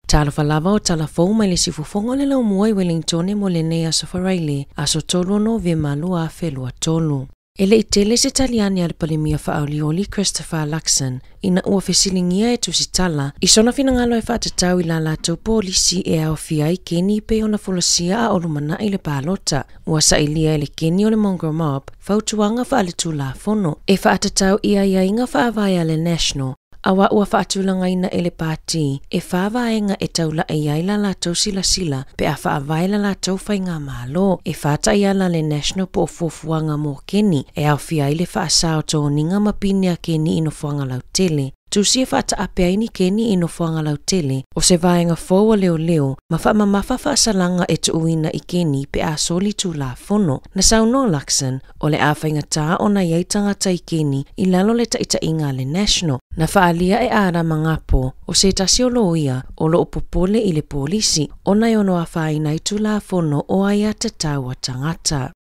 Talofa lava o tala fou mai le siufofoga o le laumua i Welingtone mo lenei aso Faraile, aso 3 o Novema 2023. E le i tele se taliane a le Palemia Faaolioli Christopher Luxon ina ua fesiligia e tusitala i sona finagalo e faatatau i la latou polisi e aofia ai keni pei ona folasia a o lumanai le palota. Ua sailia e le keni o le Mongrel Mob fautuaga faaletulafono e faatatau i aiaiga faavae a le National, auā ua faatulagaina e le pati e 4 vaega e taulai ai la latou silasila pe a faavae la latou faigamalo. E faataiala le National po o fuafuaga mo keni e aofia ai le faasao toniga ma pine a keni i nofoaga lautele. Tusi e faataape ai ni keni i nofoaga lautele o se vaega fou a leoleo ma faamamafa faasalaga e tuuina i keni pe a soli tulafono. Na saunoa Luxon o le a faigata ona i ai tagata i keni i lalo le taitaiga a le National. Na faalia e Arama Ngapo o se tasi o loia o loo popole i le polisi ona e ono afaina ai tulafono o aiatatau a tagata.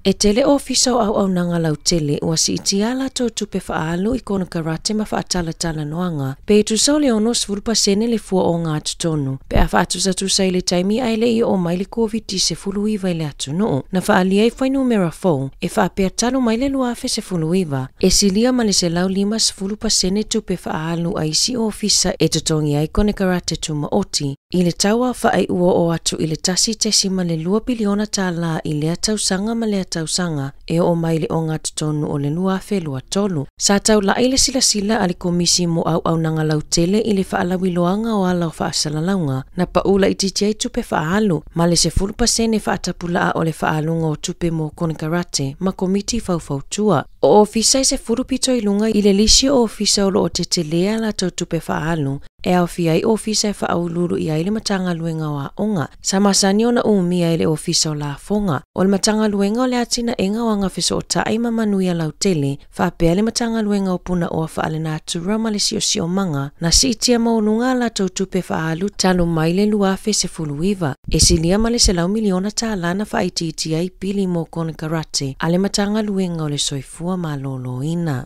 E tele ofisa o auaunaga lautele ua siitia latou tupe faaalu i konekarate ma faatalatalanoaga pe tusa o le 60% le fuaoga atutonu pe a faatusatusa i le taimi ae le i oo mai le COVID-19 i le atunuu. Na faalia i fuainumera fou e faapea talu mai le 2019 e silia ma le 150% tupe faaalu a isi ofisa e totogi ai konekarate tumaoti i le tauaofai ua oo atu i le 1.2 piliona tālā i lea tausaga ma lea tausaga e oo mai le ogatotonu o le 2023. Sa taulai le silasila a le komisi mo auaunaga lautele i le faalauiloaga o ala o faasalalauga na paula itiiti ai tupe faaalu ma le 10% faatapulaa o le faaluga o tupe mo konekarate ma komiti faufautua. O ofisa e 10 pito i luga i le lisi o ofisa o loo tetelea latou tupe faaalu e aofia ai ofisa e faaululu i ai le Matagaluega o Aoga. Sa masani ona umia e le ofisa o Lafoga o le Matagaluega o le Atinaega o Agafesootai ma Manuia Lautele faapea le Matagaluega o Punaoa Faalenatura ma le Siosiomaga na siitia maualuga a latou tupe faaalu talu mai le 2019 e silia ma le 100 miliona tālā na faaitiitia ai pili mo konekarate a le Matagaluega o le Soifua Maloloina.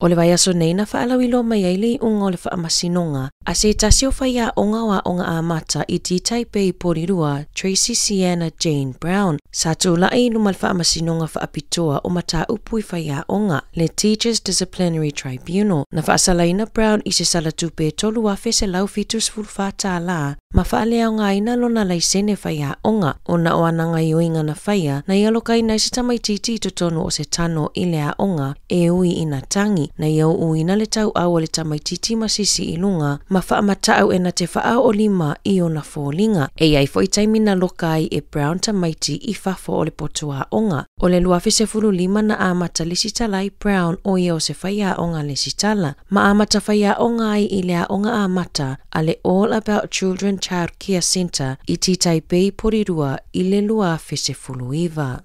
O le vaiaso nei na faalauiloa mai ai le iuga o le faamasinoga a se tasi o faiaoga o aoga amata i Taipei Porirua, Tracy Sienna Jane Brown, sa tulai i luma le faamasinoga faapitoa o mataupu i faiaoga, le Teachers Disciplinary Tribunal. Na faasalaina Brown i se salatupe 3,174 tālā ma faaleaogaina lona laisene faiaoga ona o ana gaioiga na faia na ia lokaina ai se tamaititi i totonu o se tano i le aoga e ui ina tangi na ia uuina le tauau o le tamaititi ma sisi i luga ma faamatau e na te faaoolima i ona foliga. E iai foi taimi na loka ai e Brown tamaiti i fafo o le poto aoga. O le 2015 na amata lesitala ai Brown o ia o se faiaoga lesitala ma amata faiaoga ai i le aoga amata a le All About Children Child Care Centre i Taipei Porirua i le 2019.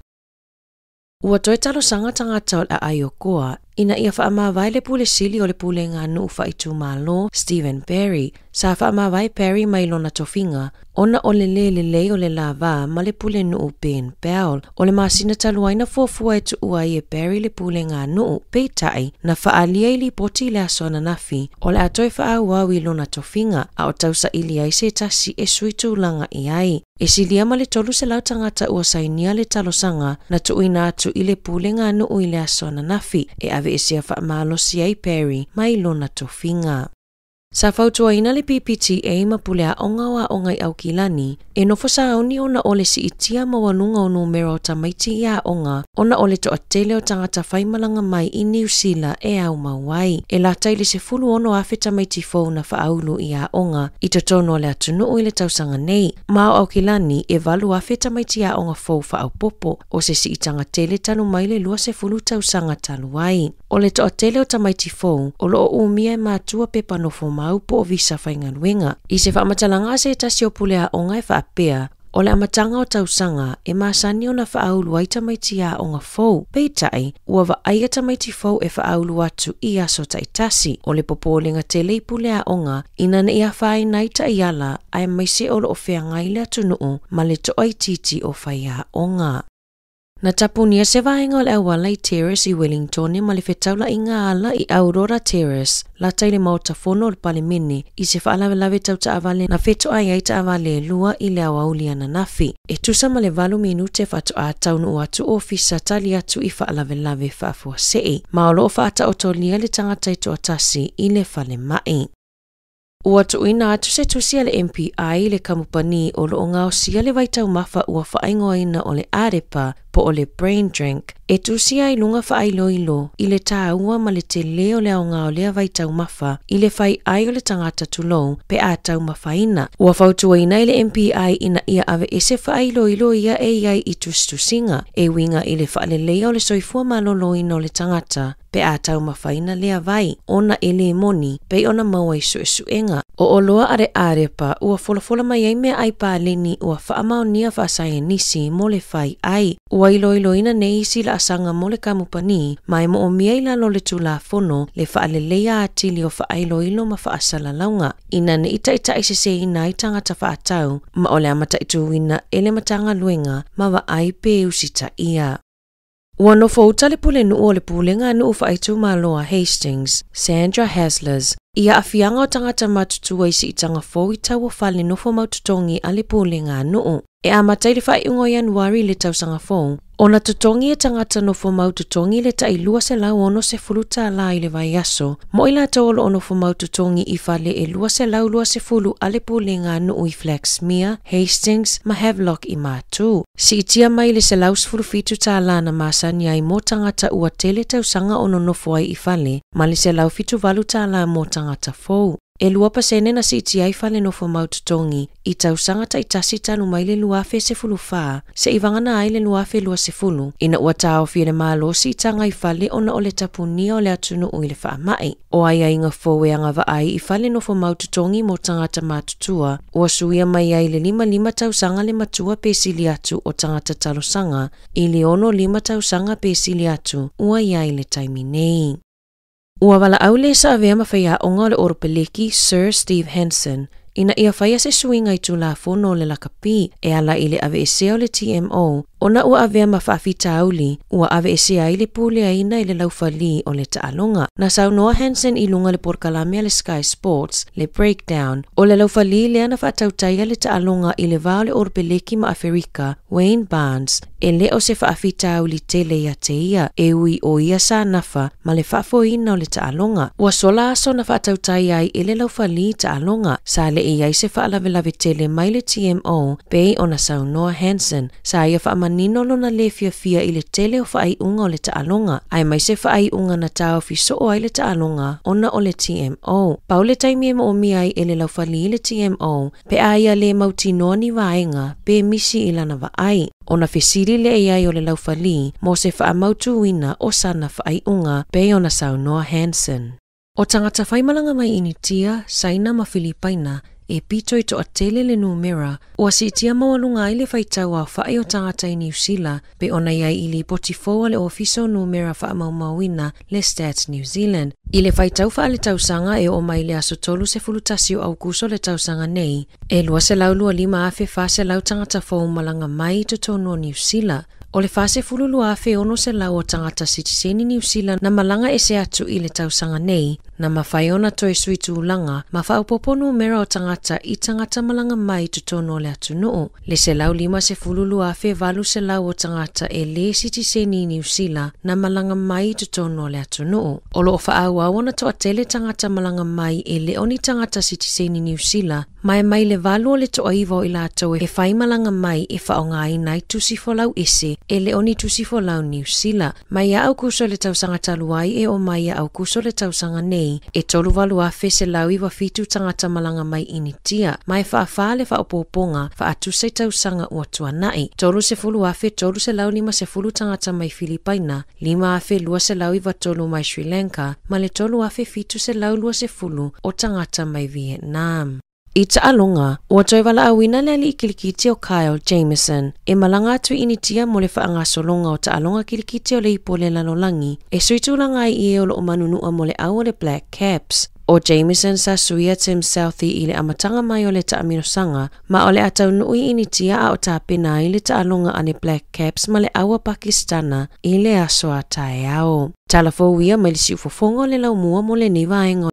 Ua toe talosaga tagata o le aai o koa ina ia faamavae le pule sili o le pulega nuu faaitumalo Stephen Barry. Sa faamavae Barry mai lona tofiga ona o le lē lelei o le lavā ma le pule nuu Ben Bell. O le masina talu ai na fuafua e tuua ai e Barry le pulega nuu peitai na faalia i lipoti i le aso ananafi o le a toe faaauau i lona tofiga a o tausaili ai se tasi e sui tulaga i ai. E silia ma le 300 tagata ua sainia le talosaga na tuuina atu i le pulega nuu i le aso ananafi e aveesea faamalosi ai Barry mai lona tofiga. Sa fautuaina le PPTA ma pule aoga o aoga i Aukilani e nofo sauni ona o le siitia maualuga o numera o tamaiti i aoga ona o le toatele o tagata faimalaga mai i Niu Sila e aumau ai. E lata i le 16,000 tamaiti fou na faaulu i aoga i totonu o le atunuu i le tausaga nei. Ma o Aukilani e 8,000 tamaiti aoga fou faaopopo o se siitaga tele talu mai le 20 tausaga talu ai. O le toatele o tamaiti fou o loo umia e matua pepa nofo mau po o visa faigaluega. I se faamatalaga a se tasi o pule aoga e faapea o le amataga o tausaga e masani ona faaulu ai tamaiti aoga fou. Peitai, ua vaaia tamaiti fou e faaulu atu i aso taitasi. O le popolega tele i pule aoga ina ne i afaina ai taiala aemaise o loo feagai le atunuu ma le toaitiiti o faiaoga. Na tapunia se vaega o le auala i Terrace i Wellington ma le fetaulaiga ala i Aurora Terrace, lata i le Maota Fono o le Palemene, i se faalavelave tau taavale na fetoai ai taavale e 2 i le aoauli ananafi. E tusa ma le 8 minute faatoa taunuu atu ofisa tali atu i faalavelave faafuasei, ma o loo faataotolia le tagata e toatasi i le falemai. Ua tuuina atu se tusi a le MPI i le kamupani o loo gaosia le vaitaumafa ua faaigoaina o le Arepa po o le Brain Drink, e tusi ai luga faailoilo i le tāua ma le tele o le aoga o lea vaitaumafa i le fai ai o le tagata tulou pe a taumafaina. Ua fautuaina i le MPI ina ia ave ese faailoilo ia e iai i tusitusiga e uiga i le faaleleia o le soifua maloloina o le tagata pe a taumafaina lea vai, ona e le moni pei ona maua i suesuega. O oloa a le Arepa ua folafola mai ai mea ai paleni ua faamaonia faasaienisi mo le fai ai. Ua iloiloina nei isi laasaga mo le kamupani ma e moomia i lalo le tulafono le faaleleia atili o faailoilo ma faasalalauga ina ne i taitai seseina ai tagata faatau ma o le amataituina e le Matagaluega ma vaai pe usitaia. Ua nofo uta le pulenuu o le pulega a nuu faaitumalo a Hastings, Sandra Haslers, i aafiaga o tagata matutua i siitaga fou i tau o fale nofo mautotogi a le pulega a nuu. E amata i le faaiuga o Ianuari i le tausaga fou, ona totogi e tagata nofo mautotogi le tai $260 i le vaiaso, mo i latou o loo nofo mautotogi i fale e $220 a le pulega a nuu i Flaxmere, Hastings ma Havelock i Matu. Siitia mai le $117 na masani ai mo tagata ua tele tausaga o nonofo ai i fale, ma le $178 mo tagata fou. E 2% na siitia ai fale nofo mautotogi i tausaga taitasi talu mai le 2014 se i vagana ai le 2020, ina ua taofi e le Malo siitaga i fale ona o le tapunia o le atunuu i le faamai. O aiaiga fou e agavaa ai i fale nofo mautotogi mo tagata matutua, ua suia mai ai le 55 tausaga le matua pe sili atu o tagata talosaga, i le 65 tausaga pe sili atu ua iai le taimi nei. Ua valaau le sa avea ma faiaoga o le Oropeleki Sir Steve Hansen ina ia faia se suiga i tulafono o le lakapi e ala i le aveesea o le TMO, ona ua avea ma faafitauli ua aveesea ai le puleaina i le laufali o le taaloga. Na saunoa Hansen i luga le polokalame a le Sky Sports, le Breakdown, o le laufali lea na faatautaia le taaloga i le va o le Oropeleki ma Aferika, Wayne Barnes, e le o se faafitauli tele ia te ia, e ui o ia sa nafa ma le faafoeina o le taaloga. Ua sola aso na faatautai ai e le laufali taaloga, sa le i ai se faalavelave tele mai le TMO, pei ona saunoa Hansen, sa ia faamanino lona le fiafia i le tele o faaiuga o le taaloga, ae mai se faaiuga na taofi soo ai le taaloga ona o le TMO. Pau le taimi e moomia ai e le laufali le TMO, pe a ia le mautinoa ni vaega pe misi i lana vaai. Ona fesili le ai o le laufali mo se faamautuina o sana faaiuga pei ona saunoa Hansen. O tagata faimalaga mai Initia, Saina ma Filipaina e pito i toatele le numera, ua siitia maualuga ai le faitau aofai o tagata i Niu Sila pe ona iai i lipoti fou a le Ofisa o Numera Faamaumauina le Stats New Zealand. I le faitau faaletausaga e oo mai le aso 31 o Aukuso le tausaga nei, e 225,400 tagata fou malaga mai i totonu o Niu Sila. O le 42,600 o tagata sitiseni Niu Sila na malaga ese atu i le tausaga nei, na mafai ona toe sui tulaga ma faaopoopo numera o tagata i tagata malaga mai totonu o le atunuu. Le 152,800 o tagata e le sitiseni i Niu Sila na malaga mai totonu o le atunuu. O loo faaauau ona toatele tagata malaga mai e le o ni tagata sitiseni Niu Sila, ma e mai le 8 o le 9 o i latou e fai malaga mai e faaaogaina ai tusi folau ese e le o ni tusi folau Niu Sila. Mai ia Aukuso le tausaga talu ai e o mai ia Aukuso le tausaga nei, e 38,197 tagata malaga mai Initia, ma e faafā le faaopoopoga faatusa i tausaga ua tuanai. 30,350 tagata mai Filipaina, 5,293 mai Sri Lanka, ma le 3,720 o tagata mai Vietnam. I taaloga, ua toe valaauina le alii kilikiti o Kyle Jamieson e malaga atu i Initia mo le faagasologa o taaloga kilikiti o le ipu o le lalolagi e sui tulaga ai i e o loo manunua mo le au o le Black Caps. O Jamieson sa suia Tim Southee i le amataga mai o le taamilosanga ma o le a taunuu i Initia a o tapena ai le taaloga a le Black Caps ma le Aua Pakistana i le aso a taeao. Tala fou ia mai le siufofoga o le laumua mo lenei vaega.